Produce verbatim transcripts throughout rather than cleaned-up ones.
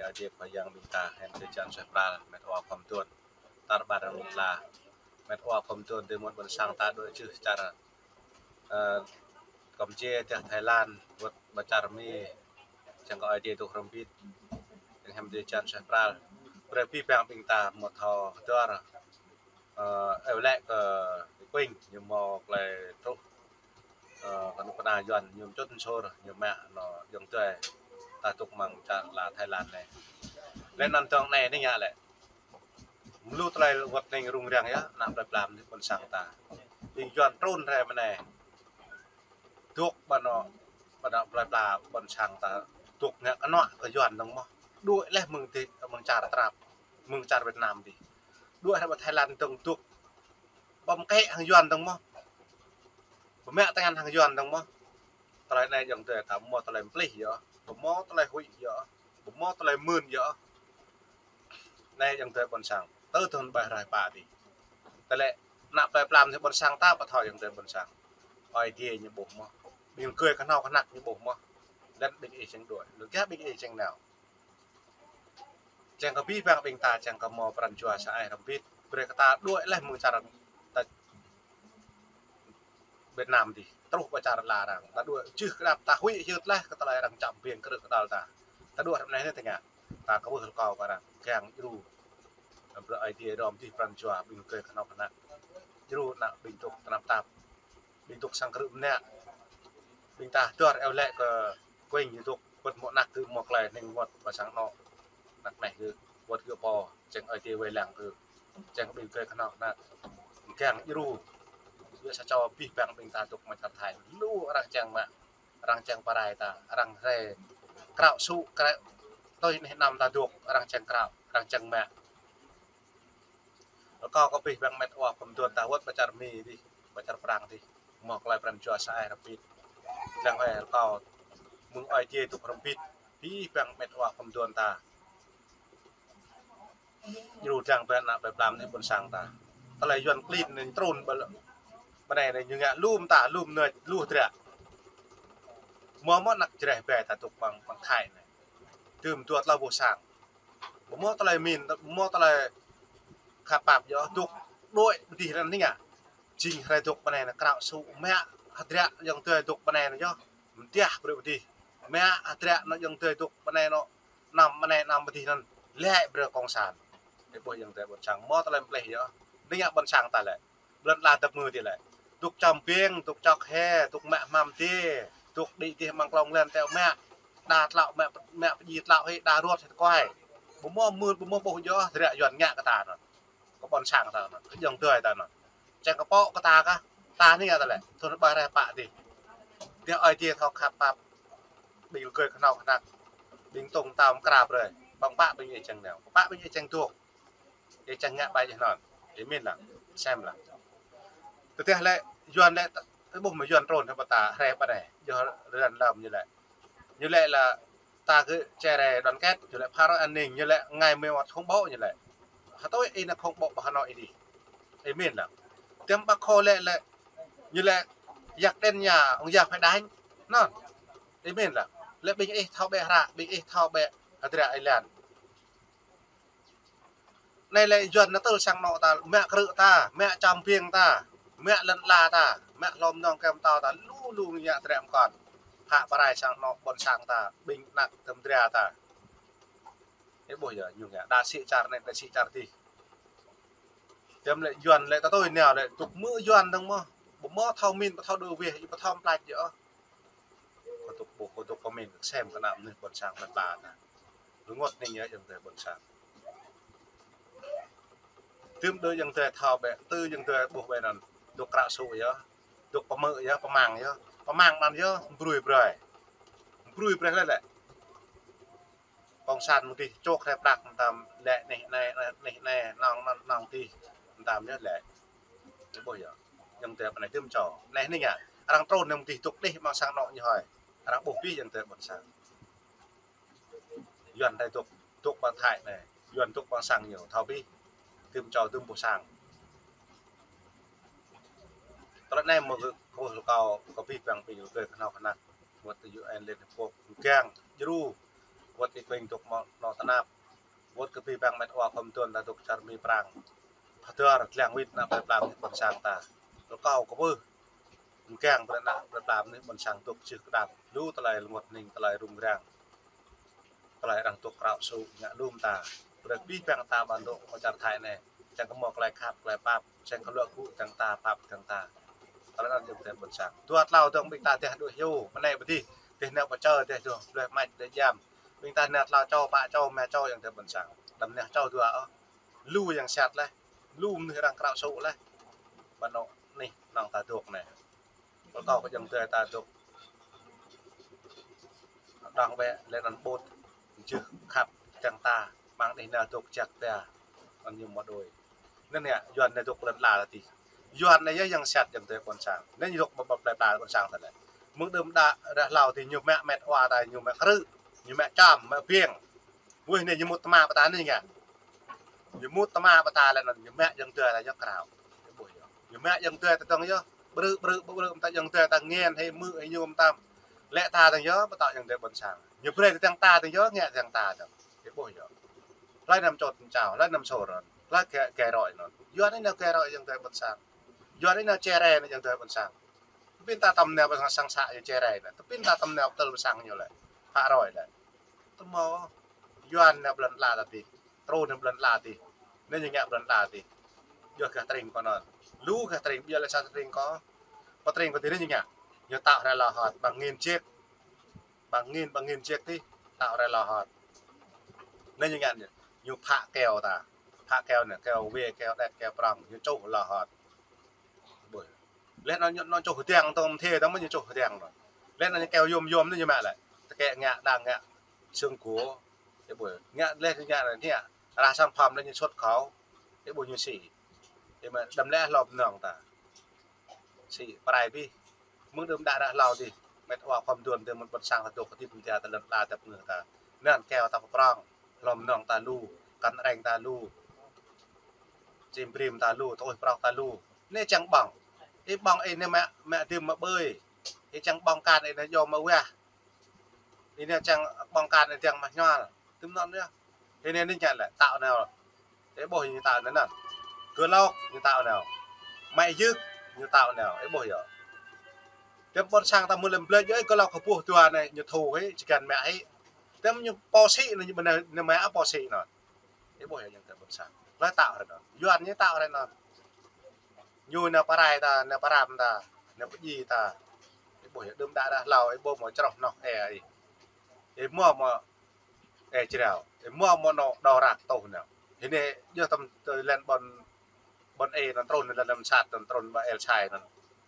Ơi Adai pơyang ƀing ta, hăng tơčan suaih pral, met wa khom tuan. Tar ƀar răng la. Met wa khom tuan, tơ mŭt ƀôn sang ta đuaĭ čưh čar, ơ, Kampuchia, tơ Thái Lan, wơ̆t ƀơi čar Mi. Čang kơ Ơi Adai dŏ hrŏm hơbĭt. Hăng tơčan suaih pral. Brơi abih bang ƀing ta mŭt thâo hơdơr. Ơ, eo lĕ kơ Kuing, ñu mâo tơlơi truh. Ơ, kơ anŭn kơ anai Yuan, ñu mčŭt msur, ñu mă, anŭn ayŏng adơi. Ta dŏ amăng čar la Thái Lan anai. Lĕ anŭn tơ̆ng anai, anai ngă lĕ. Mlŭ tơlơi wơ̆t anai rŭng răng yơh, ană plơi pla mơnuih ƀôn sang ta. Ƀing Yuan trŭn rai mơ̆n anai. Dŏ ƀơi anŭn, ƀơi ană plơi pla ƀôn sang ta. Dŏ ngă kơnuă kơ Yuan dơ̆ng mơ̆n. Đuaĭ leh mơ̆ng ti, mơ̆ng čar Trap, mơ̆ng čar Việt Nam dih. Đuaĭ rai ƀơi Thái Lan dơ̆ng dŏ. Ƀăm kĕ hăng Yuan dơ̆ng mơ̆n. Ƀăm mă tơngan hăng Yuan dơ̆ng mơ̆n. Tơlơi anai ayŏng adơi ta ƀu mâo tơlơi mplih yơh. Ƀu mâo tơlơi huĭ yơh. Ƀu mâo tơlơi mưn yơh. Anai ayŏng adơi ƀôn sang. Tơ thun ƀai rai pă dih. Tơlơi ană plơi pla mơnuih ƀôn sang ta pơthâo ayŏng adơi ƀôn sang. Ơi Adai ñu ƀuh mơ̆n. Ƀing gơ̆ kơhnâo kơhnăk ñu ƀuh mơ̆n. Lĕ ƀing ih čang đuaĭ. Lu gah ƀing ih čang nao. Čang kơ abih bang ƀing ta, čang kơ mâo pran jua sa ai hrŏm hơbĭt. Brơi kơ ta đuaĭ leh mơ̆ng čar ta Việt Nam dih. Truh ƀơi čar la arăng. Ta đuaĭ čưh kơdăp ta huĭ hyưt leh kơ tơlơi arăng čăm biêng krư̆ kơdăl ta. Ta đuaĭ hrŏm anai anai tơngan. Ta kwưh rơkâo kơ arăng. Kiăng djru. Brơi Ơi Adai hrŏm hơbĭt pran jua ƀing gơ̆ kơhnâo kơhnăk. Djru ană ƀing dŏ tơnap tap. Ƀing dŏ sang krư̆ mơnă. Ƀing ta hơdơr eo lĕ kơ Kuing ñu dŏ wơ̆t mơ̆ng anăk gơ̆ mơ̆ng tơlơi ning wơ̆t ƀơi sang anŏ. Anăk anai gơ̆ wơ̆t gơ̆ pô, čang Ơi Adai wai lăng gơ̆. Čang ƀing gơ̆ kơhnâo kơhnăk. Kiăng djru. Yua sa čô abih bang ƀing ta dŏ amăng čar Thái. Lu arăng čang mă, arăng čang pơrai ta, arăng rai. Krao sŭ, krao tui anai anăm ta dŏ, arăng čang krao, arăng čang mă. Rơkâo kơ abih bang met wa khom tuan ta wơ̆t ƀơi čar Mi dih, ƀơi čar Prang dih. Mâo tơlơi pran jua sa ai hrŏm hơbĭt. Lăng hơi rơkâo mơ̆ng Ơi Adai dŏ hrŏm hơbĭt. Abih bang met wa khom tuan ta. Djru dăng ƀơi ană plơi pla mơnuih ƀôn sang ta. Tơlơi Yuan klin anai trŭn ƀơi lŏn. Ƀơi anai anai ñu ngă lŏm ta, lŏm anai, lu hơdră. Mâo mơ̆n anăk Jrai ƀai ta dŏ amăng, amăng Thái anai. Tơm dua tlâo boh sang. Ƀu mâo tơlơi min, ƀu mâo tơlơi khăp pap yơh, dŏ đuaĭ ƀơi dih anŭn anai ngă. Jing hrơi dŏ ƀơi anai anai krao sŭ mă hơdră ayŏng adơi dŏ ƀơi anai anai yơh. Mơtiah brơi ƀơi dih. Mă hơdră anŭn ayŏng adơi dŏ ƀơi anai anŭn. Anăm ƀơi anai anăm ƀơi dih anŭn. Lĕ brơi kông san. Ih ƀuh ayŏng adơi ƀôn sang mâo tơlơi mplih yơh. Anai ngă ƀôn sang ta lĕ. Blan la dăp mơ̆ dih lĕ. Dŏ čăm biêng, dŏ čŏk hĕ, dŏ mă hmam dih, dŏ đĭ dih amăng klông lăn teo mă. Đa tlao mă, mă pơjing tlao hĭ, đa ruăt hĭ tơkuai. Ƀu mâo mưn, ƀu mâo ƀuh yơh, hơdră Yuan ngă kơ ta anŭn. Kơ ƀôn sang ta anŭn, kơ ayŏng adơi ta anŭn. Čang kơ pô kơ ta kah, ta anai ngă ta lĕ. Thun ƀai rai pă dih. Dih Ơi Adai thâo khăp pap. Ƀing gơ̆ kơhnâo kơhnăk. Ƀing tŏng tao mơkra brơi. Ƀơ̆ng pă ƀing ih čang nao. Pă ƀing ih čang dŏ. Ih čang ngă ƀai ih anŭn. Ih min lăng. Sem lăng. Tơdah lĕ Yuan lĕ, ih ƀuh mơ̆ Yuan trŭn hăng ƀing ta hrĕ ƀơi anai. Yua rơlan lăm ñu lĕ. Ñu lĕ là ta gơ̆ Jrai đoàn kết, ñu lĕ phá rối an ninh, ñu lĕ ngày mười một khủng bố ñu lĕ. Hơtui ih ană khủng bố ƀơi Hà Nội ih dih. Ih min lăng. Tiăm Bác Hồ lĕ lĕ. Ñu lĕ yak đen nhà, ông già phải đánh. Anŭn. Ih min lăng. Lĕ ƀing ih thâo ƀĕ hră, ƀing ih thâo ƀĕ hơdră ih lăng. Anai lĕ Yuan anŭn tơl sang anŏ ta, mă krư̆ ta, mă čăm biêng ta, mă lŏn ala ta, mă hlô mơnơ̆ng kơm tâo ta, lu lu ngă trĕm kon. Hă pơrai sang anŏ ƀôn sang ta, ƀing anăk tơm dra ta. Ih ƀuh yơh, ñu ngă, đa sĭ čar anai, đa sĭ čar dih. Tiăm lĕ Yuan lĕ ta tui nao lĕ, dŏ mơ̆ Yuan dơ̆ng mơ̆n. Ƀu mâo thâo min, ƀu thâo đơ wih, ƀu thâo mplač yơh. Kơ dŏ ƀuh, kơ dŏ kơ min, sem kơ ană mơnuih ƀôn sang ƀơi pla ta. Rơngot anai yơh ayŏng adơi ƀôn sang. Tơm đơ ayŏng adơi thâo ƀĕ, tơ ayŏng adơi ƀuh ƀĕ anŭn. Dŏ krao sŭ yơh. Dŏ pơmơ̆ yơh, pơmang yơh. Pơmang anŭn yơh, brui brơi. Brui brơi lĕ lĕ. Kông san mơ̆ng dih čŏk hrĕ prăk mơtam lĕ anai, anai, anai, anai, nong, nong, nong dih. Mơtam yơh lĕ. Ih ƀuh yơh. Ayŏng adơi ƀơi anai tơm čô. Anai anai ngă. Arăng trŭn anai mơ̆ng dih dŏ đih amăng sang anŏ ñu hơi. Arăng ƀuh abih ayŏng adơi ƀôn sang. Yuan rai dŏ, dŏ ƀơi Thái anai. Yuan dŏ ƀơi sang ñu, thâo abih. Tơm čô tơm boh sang. Tơlơi anai mơ̆ kơ, kơ rơkâo, kơ abih bang ƀing gơ̆ kơhnâo kơhnăk. Wơ̆t tơ U N Liên Hợp Quốc, kiăng djru. Wơ̆t ih kuing dŏ mơ̆ nŏ tơnap. Wơ̆t kơ pih păng mĕt wa khŏm tuan ta dŏ čar Mi Prang. Pơdơr tlang wĭt nă plơi pla ƀôn sang ta. Rơkâo kơ pơh. Mơkeng brơi nă plơi pla ƀôn sang dŏ čih kơdap. Lu tơlơi lơngot ning tơlơi rŭng răng. Tơlơi arăng dŏ krao su ngă lum ta. Brơi pih păng ta ƀan dŏ mơ̆ čar Thái anai. Čang kơ mơ̆ tơlơi khăp, tơlơi pap, čang kơ luă gŭ čang ta, pap čang ta. Tơlơi anŭn yơh tơlơi ƀôn sang. Dua tlâo dơ̆ng ƀing ta dêh đuaĭ hyu, mơnai ƀu dih, dêh nao pơčơ, dêh dŏ, blơi mač, dêh jam. Ƀing ta nao tlâo čô, pă čô, rơma čô yơh tơlơi ƀôn sang. Đăm nao čô dua ôh. Lu yang sat laih. Lu mơnuih arăng krao su laih. Ƀan dŏ anih, nŏng ta dŏ anai. Kâo kơ ayŏng adơi ta dŏ. Đang wĕ lĕ anŭn ƀôt. Jưh khăp čang ta. Mơ̆ng anih nao dŏ jak ta. Anŭn ñu mơ̆ đôi. Anŭn yơh, Yuan anai dŏ lŏn ala ta tih. Yuan anai yơh yang sat ayŏng adơi ƀôn sang. Anŭn ñu dŏ ƀă ƀă plơi pla ƀôn sang ta lĕ. Mơ̆ng đưm đă ră hlâo tih ñu mă mĕt wa ta ñu mă krư̆. Ñu mă čăm, mă ƀiêng. Wih anai ñu mŭt tơma pơtă anai ngă. Ñu mŭt tơma pơtă lĕ anŭn ñu mă ayŏng adơi ta yơh krao. Ih ƀuh yơh. Ñu mă ayŏng adơi ta dơ̆ng yơh. Brư̆, brư̆, brư̆, brư̆, mơta ayŏng adơi ta ngên, hĭ mư̆, hĭ ñu mơtam. Lĕ ta dơ̆ng yơh, pơtŏ ayŏng adơi ƀôn sang. Ñu brơi ta dơ̆ng ta dơ̆ng yơh, ngă dơ̆ng ta dơ̆ng. Ih ƀuh yơh. Hlơi anăm čŏt čao, hlơi anăm sô rơn, hlơi geh, geh roi anŭn. Yuan anai nao geh roi ayŏng adơi ƀôn sang. Yuan anai nao čơrai anŭn ayŏng adơi ƀôn sang. Tơpin ta tơm nao ƀôn sang sa ñu čơrai anŭn. Tơpin ta tơm nao tơl ƀôn sang ñu lĕ. Hă roi lĕ. Tơmâo. Yuan nao ƀlŏn ala ta tih. Trŭn nao ƀlŏn ala tih. Anai ñu ngă ƀlŏn ala tih. Yua gah tring kơ anŭn. Lu gah tring, ƀiă lĕ sa tring kơ. Pơ tring kơ tih anai ñu ngă. Ñu tao rai lŏ hŏt. Ƀăng ngin jek. Ƀăng ngin, ƀăng ngin jek tih. Tao rai lŏ hŏt. Anai ñu ngă ñu. Ñu phă keo ta. Phă keo anai, keo wê, keo đet, keo prŏng. Ñu čuh lŏ hŏt. Ƀuh. Lĕ anŭn ñu, anŭn čuh hơdiăng tơm thê tơm ñu čuh hơdiăng anŭn. Lĕ anŭn ñu keo yôm yôm anai ñu mă lĕ. Tơkĕ ngă đang ngă. Sương gua. Ih ƀuh. Ngă lĕ ngă anai ngă. Rah sản phẩm lĕ ñu xuất khẩu. Ih ƀuh ñu sĭ. Ih mă đăm lĕ hlŏm nŏng ta. Sĭ prai pih. Mơ̆ng đưm đă ră hlâo tih. Mĕt wa khŏm tuan tih mơ̆n ƀôn sang ta dŏ kơdip mơ̆n ta lŏn ala ta pơngơ̆ ta. Anŭn keo ta pơprŏng. Hlŏm nŏng ta lu. Kăn reng ta lu. Čim brĭm ta lu, tơuih prŏk ta lu. Anai čang ƀơ̆ng. Ih ƀơ̆ng ih anai mă, mă dim mă ƀơi. Ih čang ƀơ̆ng kan ih anai yôm mă wah. Ih anai čang ƀơ̆ng kan ih tiăng mă hñual. Tơm anŭn yơh. Ih anai anai ngă lĕ, tao nao. Ih ƀuh ñu tao nao anŭn. Kơ lŏk ñu tao nao. Mă yưk ñu tao nao. Ih ƀuh yơh. Tơm ƀôn sang ta mơ̆ lĕ blơi yơh, kơ lŏk kơ ƀuh dua anai, ñu thu hĭ, čơkăn mă hĭ. Tơm ñu pô sĭ anai, ñu ƀơnai, anai mă pô sĭ anŭn. Ih ƀuh yơh ayŏng adơi ƀôn sang. Hlơi tao ră anŭn. Yuan ñu tao ră anŭn. Ñu nao pơrai ta, nao pơrăm ta, nao pơdjai ta. Ih ƀuh yơh đưm đă ră hlâo, ih ƀuh mơ̆ čroh noh e ih. Ih mơ̆ mơ̆ e jrao. Ih mơ̆ mơ̆ nŏ đô rak tuh nao. Hĭ anai yơh tơm tơ lĕn ƀôn, ƀôn e anŭn trŭn, lĕn lăm sat anŭn trŭn ƀă El Sai anŭn.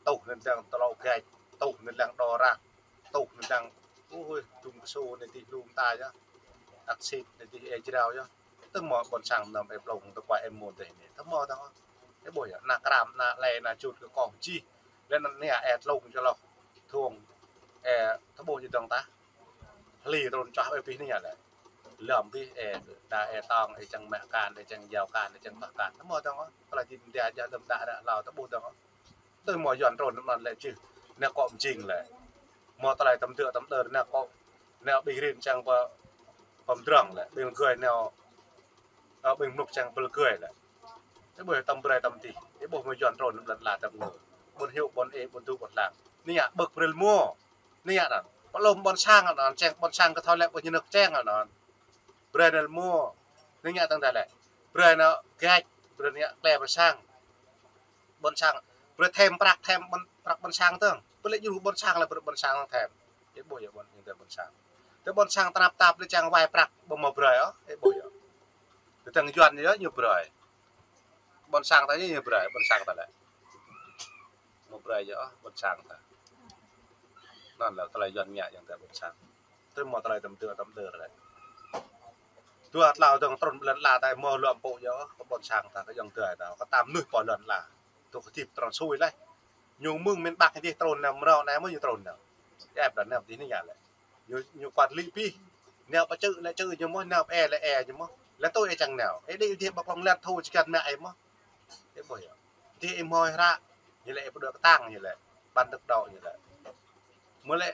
Tuh anŭn lăng tơlŏ gač, tuh anŭn lăng đô rak, tuh anŭn lăng, ui, dŭng kơsu anai tih lum ta yơh. Aksit anai tih e jrao yơh. Tơmâo ƀôn sang anăm e plông tơ kuai e môn tơ anai. Tơmâo tơ̆ng. Ih ƀuh yơh, ană kram, ană lĕ, ană čut kơ kông čih. Lĕ ană anai e tlông čơlŏk. Thung. E, tơƀuh ñu dơ̆ng ta. Hli trŭn čoh ƀơi pih anai ngă lĕ. Lơ̆m pih e, đa e tong, e čang mă kan, e čang yao kan, e čang pah kan. Tơmâo tơ̆ng. Tơlơi jing dia jah đưm đă ră hlâo tơƀuh tơ̆ng. Tơmâo Yuan trŭn anŭn lĕ čih. Anai kŏ mơjing lĕ. Mâo tơlơi tơm tơ̆ tơm đơr anai kŏ. Anai ƀing rin čang pơ, pơm drŏng lĕ. Ƀing gơi anai, ơ, ƀing mlŭk čang pơl gơi lĕ. Ih ƀuh tơm brơi tơm tih. Ih ƀuh mơ̆ Yuan trŭn anŭn lĕ la tơm ngơ. Ƀôn hyu, ƀôn e, ƀôn du, ƀôn lang. Anai ngă ƀơ̆k brơi lĕ mơ̆. Anai ngă anŭn. Pơlom ƀôn sang anŭn, čang ƀôn sang kơ thâo lĕ ƀơi ñu nơ̆k čang anŭn. Brơi anŭn lĕ mơ̆. Anai ngă tơ̆ng ta lĕ. Brơi anŭn gač, brơi anŭn ngă klĕ ƀôn sang. Ƀôn sang. Brơi thêm prăk, thêm ƀôn, prăk ƀôn sang tơ̆ng. Pơlĕ djru ƀôn sang lĕ brơi ƀôn sang thêm. Ih ƀuh yơh ƀôn, ñu tơ ƀôn sang. Tơ ƀôn sang tơnap tap lĕ čang wai prăk ƀu mâo brơi ôh. Ih ƀuh yơh. Tơ tơ̆ng Yuan yơh ñu brơi. Ƀôn sang ta yơh ñu brơi, ƀôn sang ta lĕ. Mâo brơi yơh ƀôn sang ta. Anŭn lĕ tơlơi Yuan ngă ayŏng adơi ƀôn sang. Tơmâo tơlơi tơm tơ̆ tơm đơr lĕ. Dua tlâo dơ̆ng trŭn ƀlŏn ala ta mâo lŏm pô yơh, kơ ƀôn sang ta, kơ ayŏng adơi ta, kơ tam mơnuih pô lŏn ala. Tŭ kơdip trŭn sui laih. Ñu mơ̆ng miền Bắc dih trŭn nao mrâo anai mơ̆ ñu trŭn nao. Ĕp đa nao dih anai ngă lĕ. Ñu, ñu kuat lĭ pih. Nao pơ čư̆ lĕ čư̆ ñu mơ̆, nao pơ e lĕ e ñu mơ̆. Lĕ tui e čang nao. E đĭ dih ƀă klông lĕ thu čơkăn mă e mơ̆. Ih ƀuh yơh. Dih ih mơ̆ hră. Ñu lĕ ih pơđuaĭ kơtang ñu lĕ. Ƀăn tơ̆k đŏ ñu lĕ. Mơ̆ lĕ.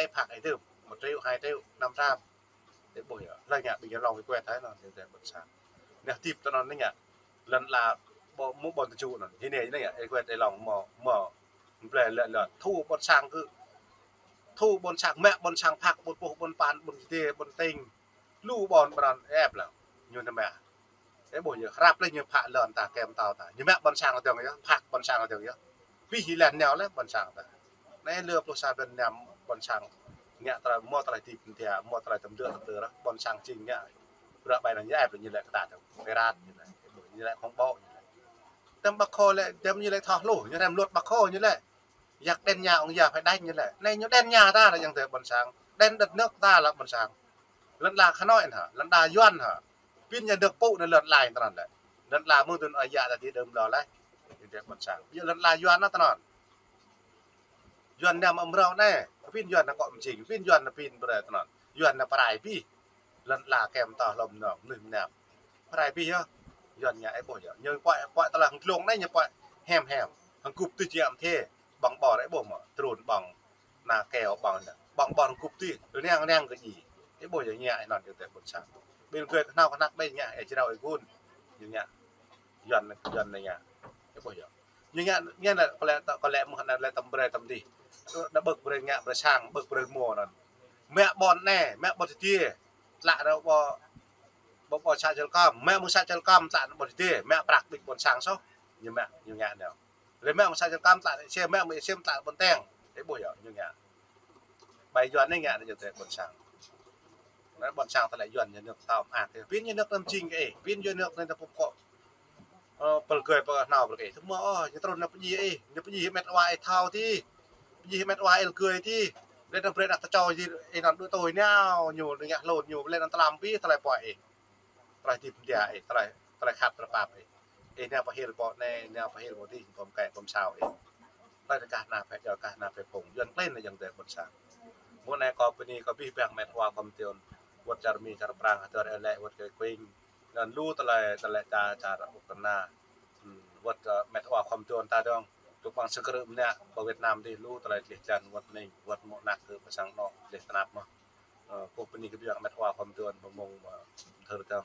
ih phak ih tơm, một triệu, hai triệu năm trăm. Ih ƀuh yơh, lĕ ngă ƀing ñu lŏng ih kuet hă anŭn, ñu tĕ ƀôn sang. Neh tip tơ anŭn ñu ngă, lŏn ala ƀu mŭt ƀôn tơčŭ anŭn. Hĭ anai ñu ngă, ih kuet ih lŏng mơ̆, mơ̆, blĕ lĕ lŏn. Thu ƀôn sang kơ, thu ƀôn sang, mă ƀôn sang phak, ƀôn puh, ƀôn pan, ƀôn čơdê, ƀôn tĭng. Lu ƀôn ƀrăn ĕp lăng. Ñu nao mă. Ih ƀuh yơh, hrăp lĕ ñu phak lŏn ta, kĕm tao ta. Ñu mă ƀôn sang tơdang yơh, phak ƀôn sang tơdang yơh. Pih hi lĕ nao lĕ ƀôn sang ta. Anai lơ pluh sa blan năm ƀôn sang ngă tơlơi, mơ̆ tơlơi tip mơ̆n tơdah, mơ̆ tơlơi tơm dơ̆ tơm dơ̆ ră, ƀôn sang čing ngă. Ră ƀai anŭn ñu ĕp lĕ ñu lĕ kơtăt, pơrat ñu lĕ. Ih ƀuh, ñu lĕ khŏng ƀô̆ ñu lĕ. Tơm Bác Hồ lĕ, tơm ñu lĕ thâo hluh, ñu rem luật Bác Hồ ñu lĕ. Yak đen nhà ông già phải đánh ñu lĕ. Anai ñu đen nhà ta lĕ yang tĕ ƀôn sang. Đen đất nước ta lĕ ƀôn sang. Lŏn ala Hà Nội hă, lŏn ala Yuan hă. Pin nhà nước pŭ anai lŏn ala tơ anŭn lĕ. Lŏn ala mơ̆ng tơl ơi yă ta ti đơm lŏ lĕ. Yang tĕ ƀôn sang. Ƀiă lŏn ala Yuan anŭn tơ anŭn. Yuan năm amrâo anai. Pin Yuan nao kŏ mơčing. Pin Yuan nao pin brơi tơ anŭn. Yuan nao prai pih. Lŏn ala kĕm tao hlŏm nong, mơnuih mơnam. Prai pih yơh. Yuan ngă ih ƀuh yơh. Ñu pơai, pơai tơlơi hăng glông anai ñu pơai hem hem. Hăng gŭp tui čiăm thê. Ƀơ̆ng ƀơ̆r ih ƀuh mơ̆. Trŭn ƀơ̆ng. Nao keo ƀơ̆ng anŭn. Ƀơ̆ng ƀơ̆r hăng gŭp tui. Rơngiăng rơngiăng kơ ih. Ih ƀuh yơh ngă anŭn yang tĕ ƀôn sang. Ƀing gơ̆ kơhnâo kơhnăk ƀing ngă, ih jrao ih gun. Ñu ngă. Yuan, Yuan anai ngă. Ih ƀuh yơh. Ñu ngă, ngă anai kơ lĕ, kơ lĕ mơ̆ anai lĕ tơm brơi tơm dih. Anai ƀơ̆k brơi ngă brơi sang, ƀơ̆k brơi rơmô anŭn. Mă ƀôn anai, mă ƀôn tơdê. Tlă ră ƀô, ƀô, ƀô să čơl kăm, mă mơ̆ng să čơl kăm, tlă anŭn ƀôn tơdê, mă prăk ƀing ƀôn sang soh. Ñu mă, ñu ngă anai. Lĕ mă mơ̆ng să čơl kăm, tlă anŭn ih sem, mă mơ̆ng ih sem, tlă anŭn ƀôn teng. Ih ƀuh yơh, ñu ngă. Ƀai Yuan anai ngă anai yang tĕ ƀôn sang. Anai ƀôn sang tơlơi Yuan ñu nao tao mă. Pin ñu nao tơm čing kơ ih, pin ñu nao tơm pŭk kŏ. Ơ, pơl gơi pơhnâo pơl gơi. Tơma ôh, ñu trŭn nao pơdjai ih, nao pơdjai hơmet wa ih thâo ti. Pơdjai hơmet wa ih gơi ti. Lĕ anŭn brơi đah tơčô ih anŭn đuaĭ tui nao, ñu ngă hlŭn ñu, lĕ anŭn tlam pih, tơlơi pơai ih. Tơlơi tip mơ̆n tơdah ih, tơlơi, tơlơi khăp tơlơi pap ih. Ih nao pơhil pô anai, nao pơhil pô dih, pơm kĕ, pơm sao ih. Tơlơi kah nao phe jao, kah nao phe phung. Yuan klin anai yang tĕ ƀôn sang. Mơ̆ng anai kâo bơni, kâo abih bang met wa kơ mơ̆ng tơ̆n. Wơ̆t čar Mi, čar Prang, hơdơr ih lĕ, wơ̆t kơ kuing. Anŭn lu tơlơi, tơlơi čar, čar Ukraina. Hmm, wơ̆t, ơ, met wa khŏm tơ̆n ta dong. Tŭ ƀăng sơkrư̆ mơnă, ƀơi Việt Nam dih lu tơlơi tlih jăn, wơ̆t ning, wơ̆t mơ̆ anak kơ pơsang anŏ, tlih tơnap mơ̆. Ơ, kâo bơni kơ abih bang met wa khŏm tơ̆n, pơmông, ơ, thơr dong.